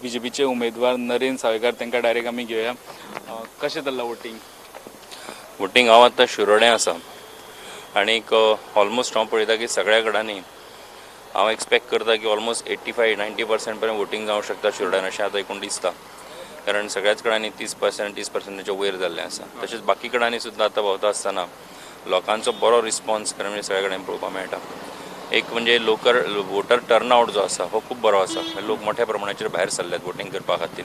बीजेपीचे उमेदवार नरेंद्र सावयकार, तांकां डायरेक्ट आमी घेवया. कशें चल्लां वोटींग? वोटींग हांव आतां शिरोड्यां आसा आनीक ऑलमोस्ट हांव पळयता की सगळ्या कडांनी हांव एक्सपेक्ट करता की ऑलमोस्ट 85-90% पर्यंत वोटींग जावंक शकता शिरोड्यान, अशें आतां एकूण दिसता, कारण सगळ्याच कडांनी 30%, 30%च्या वयर जाल्लें आसा. तशेंच बाकी कडांनी सुद्दां आतां भोंवता आसतना लोकांचो बरो रिस्पॉन्स खरें म्हणजे सगळ्या कडेन पळोवपाक मेळटा. एक म्हणजे लोकर वोटर टर्नआउट जो आसा हो खूब बरो आसा. लोक मोठ्या प्रमाणाचेर भायर सरल्यात वोटींग करपा खातीर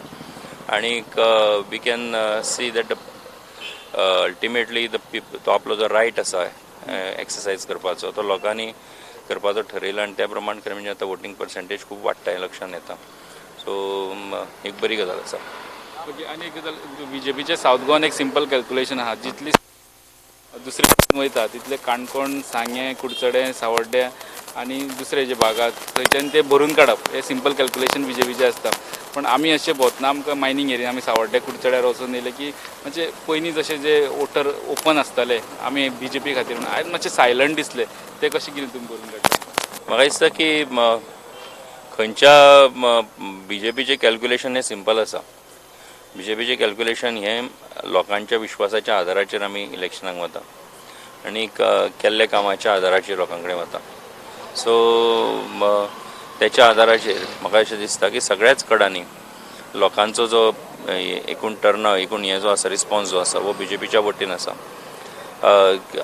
आनीक we can see that ultimately the तो आपलो जो रायट आसा एक्सरसायज करपाचो, तो लोकांनी करपाचो ठरयला आनी त्या प्रमाण खरें म्हणजे आतां वोटींग पर्संटेज खूब वाडटा हें लक्षांत येता. सो एक बरी गजाल आसा. ओके, आनी एक गजाल, बीजेपीचे सावथ गोवान एक सिंपल कॅल्क्युलेशन आहा, जितली दुसरे कडेन वयता तितले काणकोण, सांगें, कुडचडें, सावड्डें आनी दुसरे जे भागात थंयच्यान ते भरून काडप हें सिंपल कॅल्क्युलेशन बीजेपीचें आसता. पण आमी अशें भोंवतना आमकां मायनींग एरिया आमी सावड्डें, कुडचड्यार वचून येयले की म्हणजे पयलीं जशे जे वोटर ओपन आसताले आमी बीजेपी खातीर म्हणून, आयज मातशें सायलंट दिसले. ते कशें कितें तुमी भरून काडटा? म्हाका दिसता की खंयच्या बीजेपीचें कॅल्क्युलेशन हें सिंपल आसा. बीजेपीचें कॅल्क्युलेशन हें लोकांच्या विश्वासाच्या आदाराचेर आमी इलेक्शनाक वता आनी केल्ल्या कामाच्या आदाराचेर लोकां कडेन वता. सो तेच्या आदाराचेर म्हाका अशें दिसता की सगळ्याच कडांनी लोकांचो जो एकूण टर्न एकूण हें जो आसा, रिस्पॉन्स जो आसा, हो बीजेपीच्या वटेन आसा.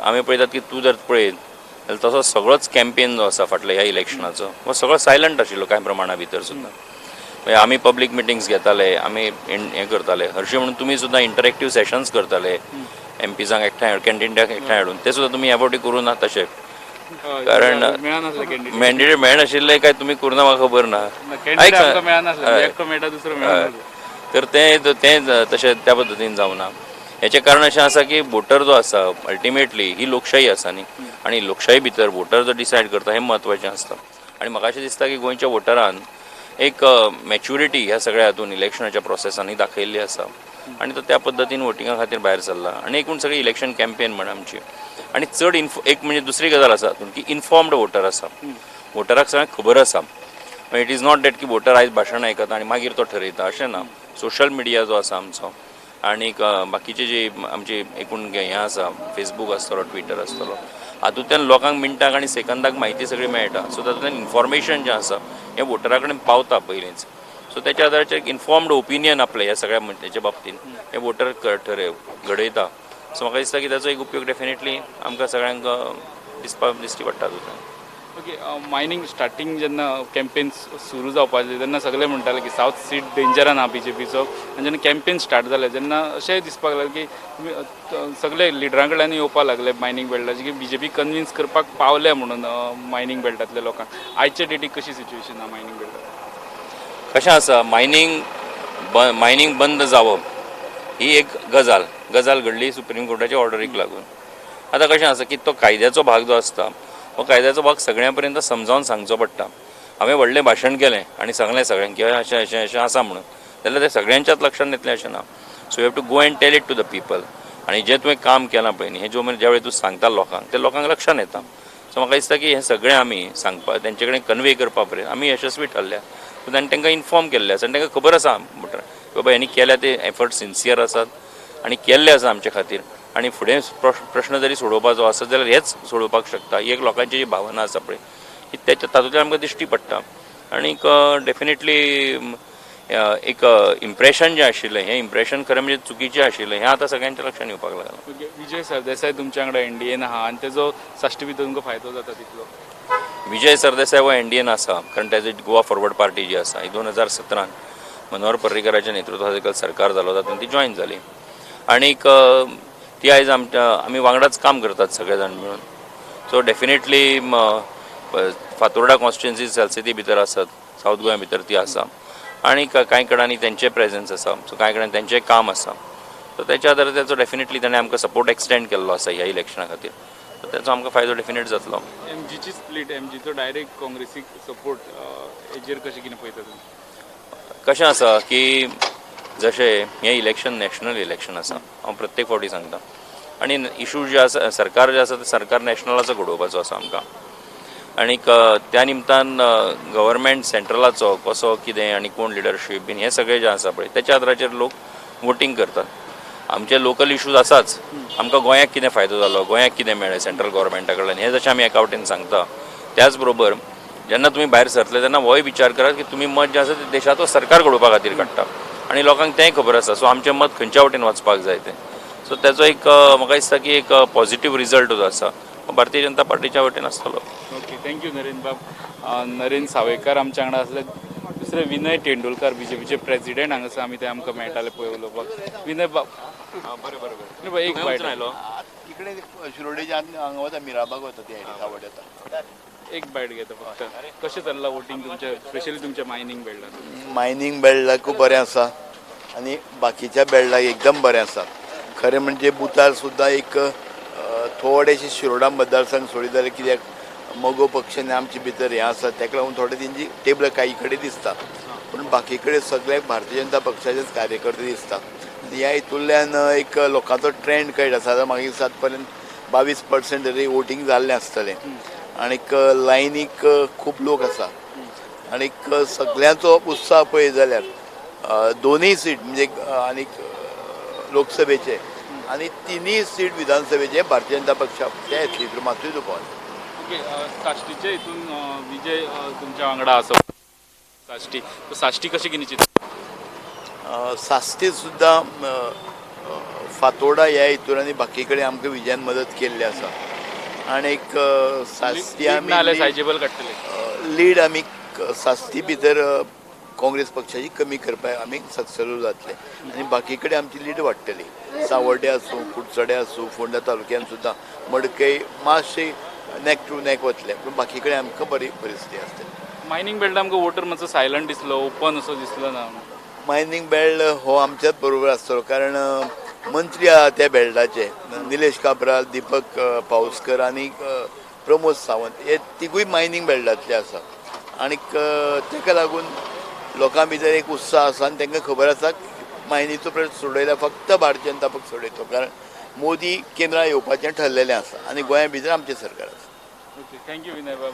आमी पळयतात की तूं जर पळयत जाल्यार तसो सगळोच कॅम्पेन जो आसा फाटल्या ह्या इलेक्शनाचो हो सगळो सायलंट आशिल्लो कांय प्रमाणा भितर सुद्दां. म्हणजे आमी पब्लीक मिटिंग्स घेताले, आमी हें करताले, हरशीं म्हणून तुमी सुद्दां इंटरेक्टीव सेशन्स करताले, एमपीजांक एकठांय, कॅन्डिडेटाक एकठांय हाडून, ते सुद्दां तुमी ह्या फावटी करूं ना तशें, कारण मेळनासले कॅन्डिडेट. मॅन्डेट मेळनाशिल्लें काय तुमी करूं ना म्हाका खबर ना. कॅन्डिडेट आमकां मेळनासले, एकटो मेळटा, दुसरो मेळनासलो. तर तें तें तशें त्या पद्दतीन जावना. हेचें कारण अशें आसा की वोटर जो आसा, अल्टिमेटली ही लोकशाही आसा न्ही, आनी लोकशाही भितर वोटर जो डिसायड करता हें म्हत्वाचें आसता. आनी म्हाका अशें दिसता की गोंयच्या वोटरान एक मॅच्युरिटी ह्या सगळ्या हातून इलेक्शनाच्या प्रोसेसांनी दाखयल्ली आसा आनी तो त्या पद्दतीन वोटिंगा खातीर भायर सरला. आनी एकूण सगळी इलेक्शन कॅम्पेन म्हण आमची आनी चड एक म्हणजे दुसरी गजाल आसा हातून की इन्फॉर्म्ड वोटर आसा, वोटराक सगळें खबर आसा. It is not that की वोटर आयज भाशण आयकता आनी मागीर तो ठरयता, अशें ना. सोशल मिडिया जो आसा आमचो आनीक बाकीचे जे आमचे एकूण हें आसा, फेसबूक आसतलो, ट्विटर आसतलो, हातूंतल्यान लोकांक मिनटाक आनी सेकंदाक म्हायती सगळी मेळटा. सो तातूंतल्यान इन्फॉर्मेशन जें आसा हें वोटरा कडेन पावता पयलींच. सो तेच्या आदाराचेर एक इन्फॉर्म्ड ओपिनियन आपलें ह्या सगळ्या हेच्या बाबतीन हें वोटर ठरय घडयता. सो म्हाका दिसता की ताचो एक उपयोग डेफिनेटली आमकां सगळ्यांक दिसपा दिश्टी पडटा तातूंतल्यान. ओके, मायनींग स्टार्टींग जेन्ना कॅम्पेन सुरू जावपाचें तेन्ना सगळे म्हणटाले की सावथ सीट डेंजरान आहा बीजेपीचो. आनी जेन्ना कॅम्पेन स्टार्ट जालें तेन्ना अशेंय दिसपाक लागलें की तुमी सगळे लिडरां कडल्यान येवपाक लागले मायनींग बेल्टाचे की बीजेपी कन्विन्स करपाक पावले म्हणून मायनींग बेल्टांतल्या लोकांक. आयच्या डेटीक कशी सिच्युएशन आहा मायनींग बेल्टात? कशें आसा, मायनींग बंद जावप ही एक गजाल घडली सुप्रीम कोर्टाच्या ऑर्डरीक लागून. आतां कशें आसा की तो कायद्याचो भाग जो आसता हो कायद्याचो भाग सगळ्यां पर्यंत समजावन सांगचो पडटा. हांवें व्हडलें भाशण केलें आनी सांगलें सगळ्यांक की अशें अशें अशें आसा म्हणून, जाल्यार तें सगळ्यांच्याच लक्षांत येतलें अशें ना. So you have to go and tell it to the people. आनी जें तुवें काम केलां पळय न्ही, हें ज्यो ज्या वेळी तूं सांगता लोकांक, तें लोकांक लक्षांत येता. सो म्हाका दिसता की हें सगळें आमी सांगपा तेंचे कडेन कन्वे करपा पर्यंत आमी यशस्वी ठरल्या. सो तांणी तांकां इन्फॉर्म केल्लें आसा आनी तांकां खबर आसा म्हणटा बाबा हेणी केल्या ते एफर्ट सिन्सियर आसात आनी केल्ले आसा आमचे खातीर, आनी फुडें प्रश्न जरी सोडोवपाचो आसत जाल्यार हेच सोडोवपाक शकता. ही एक लोकांची जी भावना आसा पळय ही तेच्या तातूंतल्यान आमकां दिश्टी पडटा. आनीक डेफिनेटली एक इम्प्रेशन जें आशिल्लें हें इम्प्रेशन खरें म्हणजे चुकीचें आशिल्लें हें आतां सगळ्यांच्या लक्षांत येवपाक लागलां. ओके, विजय सरदेसाय तुमच्या वांगडा एनडीएन आहा आनी तेजो साश्टी भितर तुमकां फायदो जाता तितलो? विजय सरदेसाय हो एनडीएन आसा, कारण ताजी गोवा फॉरवर्ड पार्टी जी आसा ही 2017 मनोहर पर्रीकराच्या नेतृत्वाखाल सरकार जालो तातूंत ती जॉयन जाली आनीक ती आयज आमच्या आमी वांगडाच काम करतात सगळे जाण मेळून. सो डेफिनेटली फातोर्डा कॉन्स्टिट्युएन्सी सालसेती भितर आसत, सावथ गोंया भितर ती आसा आनी कांय कडांनी तेंचें प्रेजन्स आसा, सो कांय कडेन तेंचें काम आसा. सो तेच्या आदारार तेचो डेफिनेटली ताणें आमकां सपोर्ट एक्सटेंड केल्लो आसा ह्या इलेक्शना खातीर, सो तेचो आमकां फायदो डेफिनेट जातलो. एमजीची स्प्लीट, एमजीचो डायरेक्ट काँग्रेसीक सपोर्ट, हेजेर कशें कितें पळयता तुमी? कशें आसा की जशें हें इलेक्शन नॅशनल इलेक्शन आसा, हांव प्रत्येक फावटी सांगता, आनी इशू जे आसा, सरकार जे आसा ते सरकार नॅशनलाचो घडोवपाचो आसा आमकां. आणीक त्या निमतान गव्हर्मेंट सेंट्रलाचो कसो कितें आनी कोण लिडरशीप बीन हें सगळें जें आसा पळय तेच्या आदाराचेर लोक वोटींग करतात. आमचे लोकल इशूज आसाच, आमकां गोंयाक कितें फायदो जालो, गोंयाक कितें मेळ्ळें सेंट्रल गव्हर्मेंटा कडल्यान हें जशें आमी एका वटेन सांगता, त्याच बरोबर जेन्ना तुमी भायर सरतले तेन्ना होय विचार करात की तुमी मत जें आसा तें देशाचो सरकार घडोवपा खातीर काडटा आनी लोकांक तेंय खबर आसा. सो आमचें मत खंयच्या वटेन वचपाक जाय तें. सो तेचो एक म्हाका दिसता की एक पॉझिटीव रिजल्ट जो आसा भारतीय जनता पार्टीच्या वटेन आसतलो. ओके, thank you Naren बाब. नरेन सावयकार आमच्या वांगडा आसले. दुसरे विनय तेंडुलकार, बीजेपीचे प्रेसिडेंट हांगासर आमी ते आमकां मेळटाले पळय उलोवपाक. विनय बाब, बरें बरें विनय बाब, एक बायट आयलो इकडे शिरोडेच्या हांगा वता, मिराबाग वता, ते सावड येता. एक बायट घेता फक्त. कशें चल्लां वोटींग तुमच्या, स्पेशली तुमच्या मायनींग बेल्टान? मायनींग बेल्टाकूय बरें आसा आनी बाकीच्या बेल्टाक एकदम बरें आसा. खरें म्हणजे बुतार सुद्दां एक थोडेशे शिरोडा मतदारसंघ सोडीत जाल्यार, कित्याक मगो पक्ष आनी आमचे भितर हें आसा, तेका लागून थोडे तेंची टेबलां काही कडेन दिसता, पूण बाकी कडेन सगळ्याक भारतीय जनता पक्षाचेच कार्यकर्ते दिसता. आनी ह्या हितूंतल्यान एक लोकांचो ट्रेंड कळटा. आतां मागीर सात पर्यंत 22% तरी वोटींग जाल्लें आसतलें आनीक लायनीक खूब लोक आसा आनीक सगळ्यांचो उत्साह पळयत जाल्यार दोनूय सीट म्हणजे आनीक लोकसभेचे आनी तिनूय सीट विधानसभेचे भारतीय जनता पक्षाक येतली, हितून मातूय दुबाव ना. ओके, साश्टीचे हितून विजय तुमच्या वांगडा आसा. साश्टी, साश्टी कशी कितें चिंतता? साश्टी सुद्दां फातोडा ह्या हितून आनी बाकी कडेन आमकां विजयान मदत केल्ली आसा आनीक साश्टी नाल्यार आमी सायजेबल काडटले. लीड आमी साश्टी भितर काँग्रेस पक्षाची कमी करपाक आमी सक्सेसफूल जातले आनी बाकी कडेन आमची लीड वाडटली. सावर्डे आसूं, कुडचडे आसूं, फोंडा तालुक्यान सुद्दां मडकय मातशे नॅक टू नॅक वतले, पूण बाकी कडेन आमकां बरी परिस्थिती आसतली. मायनींग बेल्ट आमकां वोटर मातसो सायलंट दिसलो, ओपन असो दिसलो ना. मायनींग बेल्ट हो आमच्याच बरोबर आसतलो, कारण मंत्री आहा त्या बेल्टाचे, निलेश काब्राल, दीपक पावसकर आनी प्रमोद सावंत हे तिगूय मायनींग बेल्टांतले आसा आनीक तेका लागून लोकां भितर एक उत्साह आसा आनी तांकां खबर आसा मायनीचो प्रश्न सोडयल्यार फक्त भारतीय जनता पक्ष सोडयतलो, कारण मोदी केंद्रां येवपाचें ठरलेलें आसा आनी गोंया भितर आमचें सरकार आसा. ओके, thank you Vinay बाब.